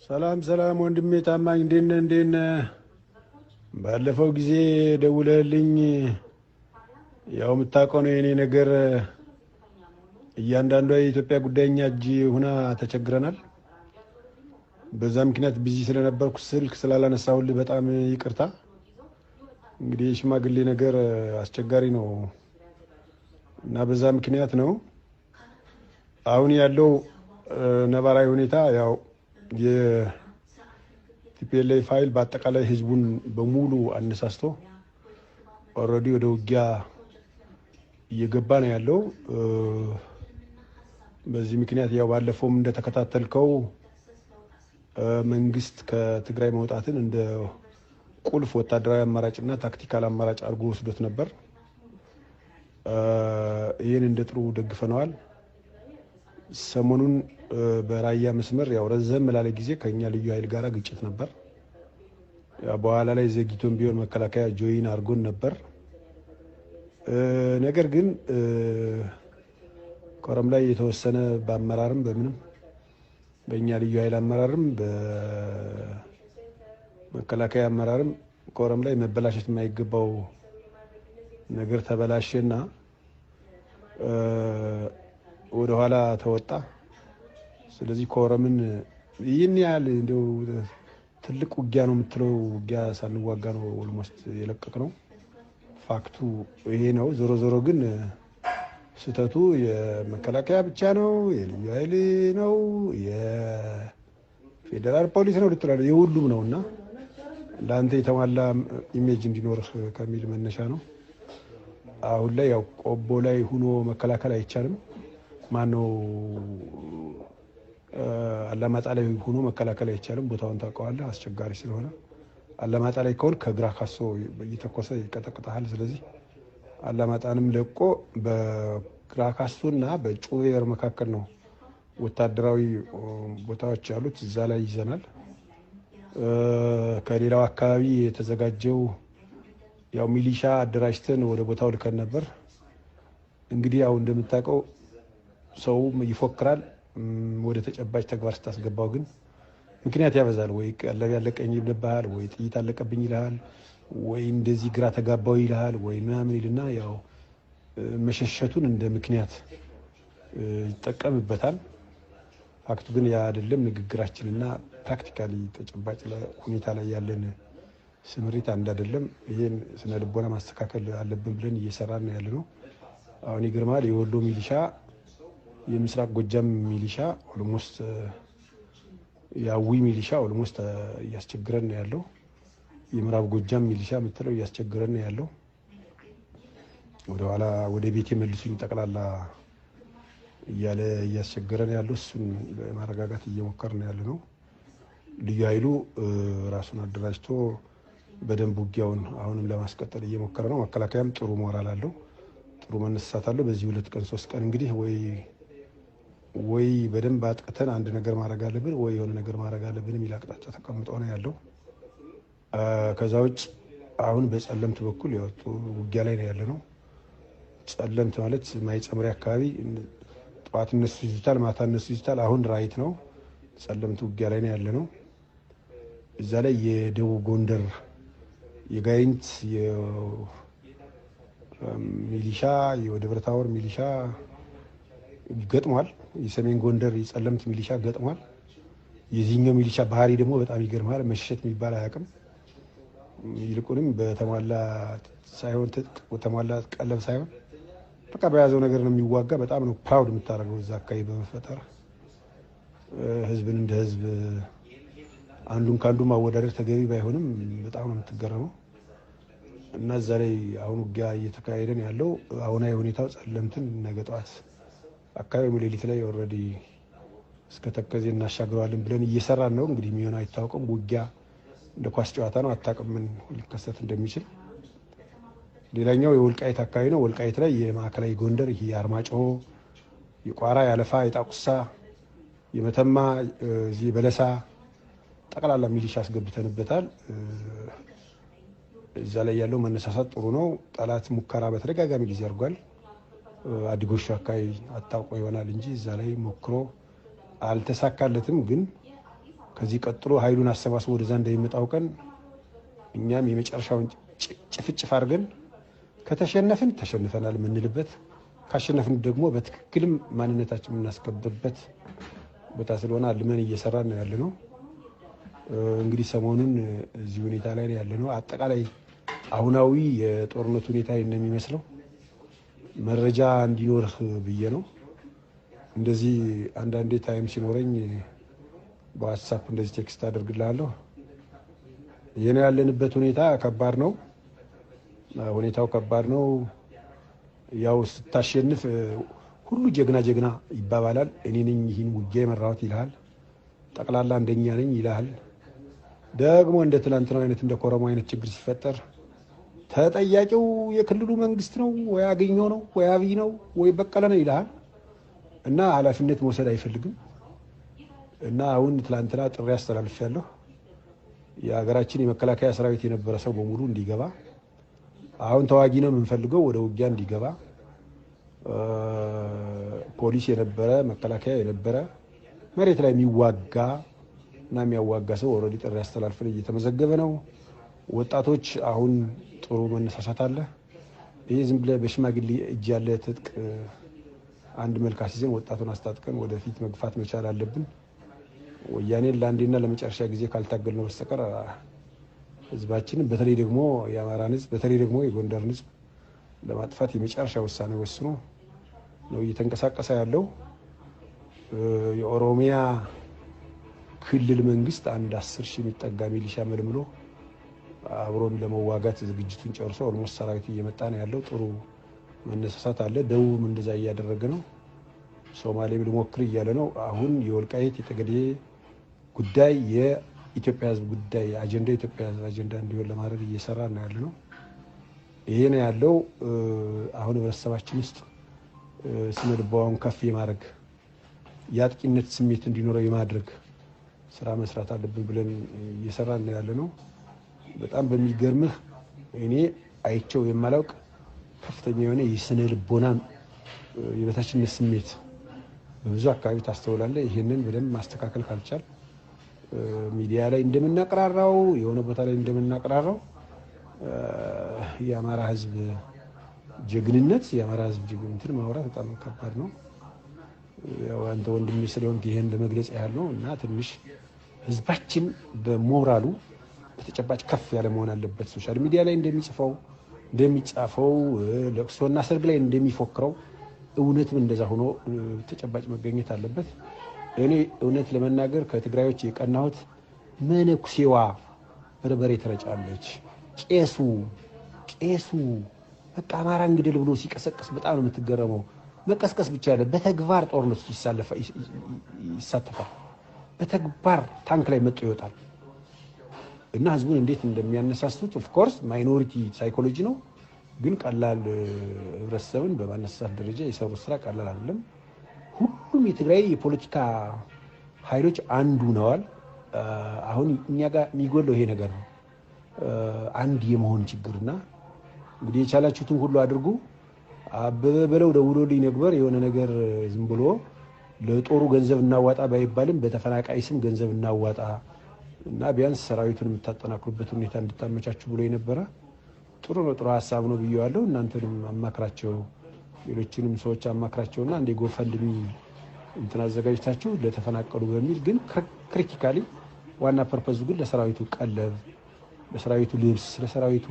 ሰላም ሰላም ወንድሜ ታማኝ፣ እንዴት ነህ? እንዴት ነህ? ባለፈው ጊዜ ደውለህልኝ ያው የምታውቀው ነው የኔ ነገር። እያንዳንዷ የኢትዮጵያ ጉዳይ እኛ እጅ ሁና ተቸግረናል። በዛ ምክንያት busy ስለነበርኩ ስልክ ስላላነሳሁልህ በጣም ይቅርታ። እንግዲህ የሽማግሌ ነገር አስቸጋሪ ነው እና በዛ ምክንያት ነው። አሁን ያለው ነባራዊ ሁኔታ ያው የ TPLF ኃይል በአጠቃላይ ህዝቡን በሙሉ አነሳስቶ already ወደ ውጊያ እየገባ ነው ያለው። በዚህ ምክንያት ያው ባለፈውም እንደተከታተልከው መንግስት ከትግራይ መውጣትን እንደ ቁልፍ ወታደራዊ አማራጭና tactical አማራጭ አድርጎ ወስዶት ነበር። ይህን እንደ ጥሩ ደግፈነዋል። ሰሞኑን በራያ መስመር ያው ረዘም ላለ ጊዜ ከኛ ልዩ ኃይል ጋር ግጭት ነበር። በኋላ ላይ ዘግይቶም ቢሆን መከላከያ join አድርጎን ነበር። ነገር ግን ኮረም ላይ የተወሰነ በአመራርም በምንም በእኛ ልዩ ኃይል አመራርም በመከላከያ አመራርም ኮረም ላይ መበላሸት የማይገባው ነገር ተበላሸና ወደኋላ ተወጣ። ስለዚህ ኮረምን ይህን ያህል እንደው ትልቅ ውጊያ ነው የምትለው ውጊያ ሳንዋጋ ነው almost የለቀቅነው። Fact ኡ ይሄ ነው። ዞሮ ዞሮ ግን ስህተቱ የመከላከያ ብቻ ነው፣ የልዩ ኃይል ነው፣ የፌዴራል ፖሊስ ነው ልትላለህ፣ የሁሉም ነው እና ለአንተ የተሟላ image እንዲኖርህ ከሚል መነሻ ነው። አሁን ላይ ያው ቆቦ ላይ ሁኖ መከላከል አይቻልም። ማነው አላማጣ ላይ ሆኖ መከላከል አይቻልም። ቦታውን ታውቀዋለህ፣ አስቸጋሪ ስለሆነ አላማጣ ላይ ከሆን ከግራ ካሶ እየተኮሰ ይቀጠቅጠሃል። ስለዚህ አላማጣንም ለቆ በግራ ካሶና በጩቤር መካከል ነው ወታደራዊ ቦታዎች ያሉት፣ እዛ ላይ ይዘናል። ከሌላው አካባቢ የተዘጋጀው ያው ሚሊሻ አደራጅተን ወደ ቦታው ልከን ነበር። እንግዲህ ያው እንደምታውቀው ሰውም ይፎክራል። ወደ ተጨባጭ ተግባር ስታስገባው ግን ምክንያት ያበዛል። ወይ ቀለብ ያለቀኝ ይልብሃል፣ ወይ ጥይት አለቀብኝ ይልሃል፣ ወይ እንደዚህ ግራ ተጋባው ይልሃል፣ ወይ ምናምን ይልና ያው መሸሸቱን እንደ ምክንያት ይጠቀምበታል። Fact ኡ ግን ያ አይደለም። ንግግራችንና practically ተጨባጭ ሁኔታ ላይ ያለን ስምሪት አንድ አይደለም። ይሄን ስነ ልቦና ማስተካከል አለብን ብለን እየሰራን ነው ያለነው። አሁን ይገርማል። የወሎ ሚሊሻ፣ የምስራቅ ጎጃም ሚሊሻ almost፣ የአዊ ሚሊሻ almost እያስቸግረን ነው ያለው። የምዕራብ ጎጃም ሚሊሻ የምትለው እያስቸግረን ነው ያለው። ወደኋላ ወደ ቤት የመልሱኝ ጠቅላላ እያለ እያስቸገረን ያለው፣ እሱን ለማረጋጋት እየሞከርን ነው ያለ ነው። ልዩ ኃይሉ ራሱን አደራጅቶ በደንብ ውጊያውን አሁንም ለማስቀጠል እየሞከረ ነው። መከላከያም ጥሩ ሞራል አለው፣ ጥሩ መነሳሳት አለው። በዚህ 2 ቀን 3 ቀን እንግዲህ ወይ በደንብ አጥቅተን አንድ ነገር ማድረግ አለብን፣ ወይ የሆነ ነገር ማድረግ አለብን የሚል አቅጣጫ ተቀምጦ ነው ያለው። ከዛ ውጭ አሁን በጸለምት በኩል ያው ውጊያ ላይ ነው ያለ ነው። ጸለምት ማለት ማይጸምሪ አካባቢ ጠዋት እነሱ ይዙታል፣ ማታ እነሱ ይዙታል። አሁን right ነው ጸለምት ውጊያ ላይ ነው ያለ ነው። እዛ ላይ የደቡብ ጎንደር የጋይንት ሚሊሻ፣ የደብረ ታቦር ሚሊሻ ገጥሟል። የሰሜን ጎንደር የጸለምት ሚሊሻ ገጥሟል። የዚህኛው ሚሊሻ ባህሪ ደግሞ በጣም ይገርማል። መሸሸት የሚባል አያውቅም። ይልቁንም በተሟላ ሳይሆን ትጥቅ በተሟላ ቀለብ ሳይሆን በቃ በያዘው ነገር ነው የሚዋጋ። በጣም ነው proud የምታደርገው እዛ አካባቢ በመፈጠር። ህዝብን እንደ ህዝብ አንዱን ከአንዱ ማወዳደር ተገቢ ባይሆንም በጣም ነው የምትገረመው። እና እዛ ላይ አሁን ውጊያ እየተካሄደ ነው ያለው። አሁናዊ ሁኔታው ጸለምትን ነገ ጠዋት አካባቢ ሌሊት ላይ already እስከ ተከዜ እናሻግረዋለን ብለን እየሰራን ነው። እንግዲህ የሚሆነው አይታወቅም። ውጊያ እንደ ኳስ ጨዋታ ነው፣ አታውቅም ምን ሊከሰት እንደሚችል። ሌላኛው የወልቃይት አካባቢ ነው። ወልቃይት ላይ የማዕከላዊ ጎንደር ይሄ የአርማጭሆ፣ የቋራ፣ የአለፋ፣ የጣቁሳ፣ የመተማ፣ እዚህ በለሳ ጠቅላላ ሚሊሻ አስገብተንበታል። እዛ ላይ ያለው መነሳሳት ጥሩ ነው። ጠላት ሙከራ በተደጋጋሚ ጊዜ አድርጓል። አዲጎሹ አካባቢ አታውቆ ይሆናል እንጂ እዛ ላይ ሞክሮ አልተሳካለትም። ግን ከዚህ ቀጥሎ ኃይሉን አሰባስቦ ወደዛ እንደሚመጣው ቀን እኛም የመጨረሻውን ጭፍጭፍ አድርገን ከተሸነፍን ተሸንፈናል የምንልበት፣ ካሸነፍን ደግሞ በትክክልም ማንነታችን የምናስከብርበት ቦታ ስለሆነ አልመን እየሰራን ነው ያለ ነው። እንግዲህ ሰሞኑን እዚህ ሁኔታ ላይ ያለ ነው። አጠቃላይ አሁናዊ የጦርነት ሁኔታ የሚመስለው መረጃ እንዲኖርህ ብዬ ነው። እንደዚህ አንዳንዴ time ሲኖረኝ በ WhatsApp እንደዚህ text አደርግልሃለሁ። ይህ ነው ያለንበት ሁኔታ። ከባድ ነው ሁኔታው፣ ከባድ ነው። ያው ስታሸንፍ ሁሉ ጀግና ጀግና ይባባላል። እኔ ነኝ ይህን ውጊያ የመራሁት ይልሃል። ጠቅላላ አንደኛ ነኝ ይልሃል። ደግሞ እንደ ትላንትናው አይነት እንደ ኮረሞ አይነት ችግር ሲፈጠር ተጠያቂው የክልሉ መንግስት ነው ወይ አገኘው ነው ወይ አብይ ነው ወይ በቀለ ነው ይልሃል። እና ኃላፊነት መውሰድ አይፈልግም። እና አሁን ትላንትና ጥሪ አስተላልፌያለሁ። የሀገራችን የመከላከያ ሰራዊት የነበረ ሰው በሙሉ እንዲገባ፣ አሁን ተዋጊ ነው የምንፈልገው፣ ወደ ውጊያ እንዲገባ፣ ፖሊስ የነበረ፣ መከላከያ የነበረ፣ መሬት ላይ የሚዋጋ እና የሚያዋጋ ሰው already ጥሪ አስተላልፈን እየተመዘገበ ነው። ወጣቶች አሁን ጥሩ መነሳሳት አለ። ይህ ዝም ብለህ በሽማግሌ እጅ ያለ ትጥቅ አንድ መልክ አስይዘን ወጣቱን አስታጥቀን ወደፊት መግፋት መቻል አለብን። ወያኔን ለአንዴና ለመጨረሻ ጊዜ ካልታገልነው በስተቀር ህዝባችንን፣ በተለይ ደግሞ የአማራን ህዝብ፣ በተለይ ደግሞ የጎንደርን ህዝብ ለማጥፋት የመጨረሻ ውሳኔ ወስኖ ነው እየተንቀሳቀሰ ያለው። የኦሮሚያ ክልል መንግስት አንድ 10,000 የሚጠጋ ሚሊሻ መልምሎ አብሮን ለመዋጋት ዝግጅቱን ጨርሶ almost ሰራዊት እየመጣ ነው ያለው። ጥሩ መነሳሳት አለ። ደቡብም እንደዛ እያደረገ ነው። ሶማሌም ልሞክር እያለ ነው። አሁን የወልቃይት የጠገዴ ጉዳይ የኢትዮጵያ ህዝብ ጉዳይ አጀንዳ፣ የኢትዮጵያ ህዝብ አጀንዳ እንዲሆን ለማድረግ እየሰራ ነው ያለ ነው። ይሄ ነው ያለው። አሁን ህብረተሰባችን ውስጥ ስነ ልቦናውን ከፍ የማድረግ፣ የአጥቂነት ስሜት እንዲኖረው የማድረግ ስራ መስራት አለብን ብለን እየሰራ ነው ያለ ነው። በጣም በሚገርምህ እኔ አይቸው የማላውቅ ከፍተኛ የሆነ የስነ ልቦና የበታችነት ስሜት በብዙ አካባቢ ታስተውላለህ። ይህንን በደንብ ማስተካከል ካልቻል ሚዲያ ላይ እንደምናቀራራው፣ የሆነ ቦታ ላይ እንደምናቀራራው የአማራ ህዝብ ጀግንነት፣ የአማራ ህዝብ ጀግንነትን ማውራት በጣም ከባድ ነው። ያው አንተ ወንድሜ ስለሆንክ ይሄን ለመግለጽ ያህል ነው። እና ትንሽ ህዝባችን በሞራሉ በተጨባጭ ከፍ ያለ መሆን አለበት። Social media ላይ እንደሚጽፈው፣ እንደሚጻፈው፣ ለቅሶና ሰርግ ላይ እንደሚፎክረው እውነትም እንደዛ ሆኖ ተጨባጭ መገኘት አለበት። እኔ እውነት ለመናገር ከትግራዮች የቀናሁት መነኩሴዋ በርበሬ ትረጫለች፣ ቄሱ በቃ አማራ እንግደል ብሎ ሲቀሰቅስ በጣም ነው የምትገረመው። መቀስቀስ ብቻ ያለ በተግባር ጦርነት ይሳተፋል። በተግባር ታንክ ላይ መጥቶ ይወጣል። እና ህዝቡን እንዴት እንደሚያነሳሱት of course minority psychology ነው፣ ግን ቀላል ህብረተሰብን በማነሳሳት ደረጃ የሰሩት ስራ ቀላል አይደለም። ሁሉም የትግራይ የፖለቲካ ኃይሎች አንዱ ነዋል። አሁን እኛ ጋር የሚጎለው ይሄ ነገር ነው፣ አንድ የመሆን ችግርና እንግዲህ የቻላችሁትን ሁሉ አድርጉ። አበበ በለው ደውሎልኝ ነበር። የሆነ ነገር ዝም ብሎ ለጦሩ ገንዘብ እናዋጣ ባይባልም በተፈናቃይ ስም ገንዘብ እናዋጣ እና ቢያንስ ሰራዊቱን የምታጠናክሩበት ሁኔታ እንድታመቻችሁ ብሎ የነበረ ጥሩ ነው፣ ጥሩ ሀሳብ ነው ብዬዋለሁ። እናንተንም አማክራቸው፣ ሌሎችንም ሰዎች አማክራቸውና እንደ GoFundMe እንትን አዘጋጅታችሁ ለተፈናቀሉ በሚል፣ ግን critically ዋና purpose ኡ ግን ለሰራዊቱ ቀለብ፣ ለሰራዊቱ ልብስ፣ ለሰራዊቱ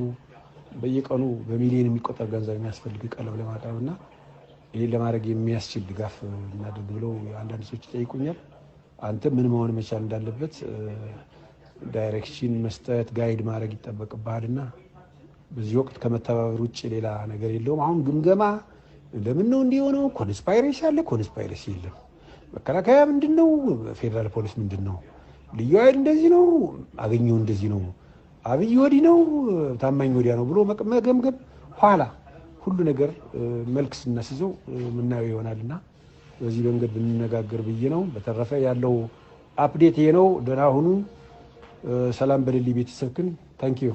በየቀኑ በሚሊዮን የሚቆጠር ገንዘብ የሚያስፈልግ ቀለብ ለማቅረብ እና ይህን ለማድረግ የሚያስችል ድጋፍ እናድርግ ብለው አንዳንድ ሰዎች ይጠይቁኛል። አንተ ምን መሆን መቻል እንዳለበት direction መስጠት፣ guide ማድረግ ይጠበቅብሃልና በዚህ ወቅት ከመተባበር ውጭ ሌላ ነገር የለውም። አሁን ግምገማ ለምን ነው እንዲህ የሆነው? Conspiracy አለ፣ conspiracy የለም። መከላከያ ምንድን ነው? ፌዴራል ፖሊስ ምንድን ነው? ልዩ ኃይል እንደዚህ ነው፣ አገኘው እንደዚህ ነው፣ አብይ ወዲህ ነው፣ ታማኝ ወዲያ ነው ብሎ መገምገም ኋላ ሁሉ ነገር መልክ ስናስይዘው የምናየው ይሆናልና በዚህ መንገድ ብንነጋገር ብዬ ነው። በተረፈ ያለው update ይሄ ነው። ደህና ሁኑ። ሰላም በልልኝ ቤተሰብክን። Thank you.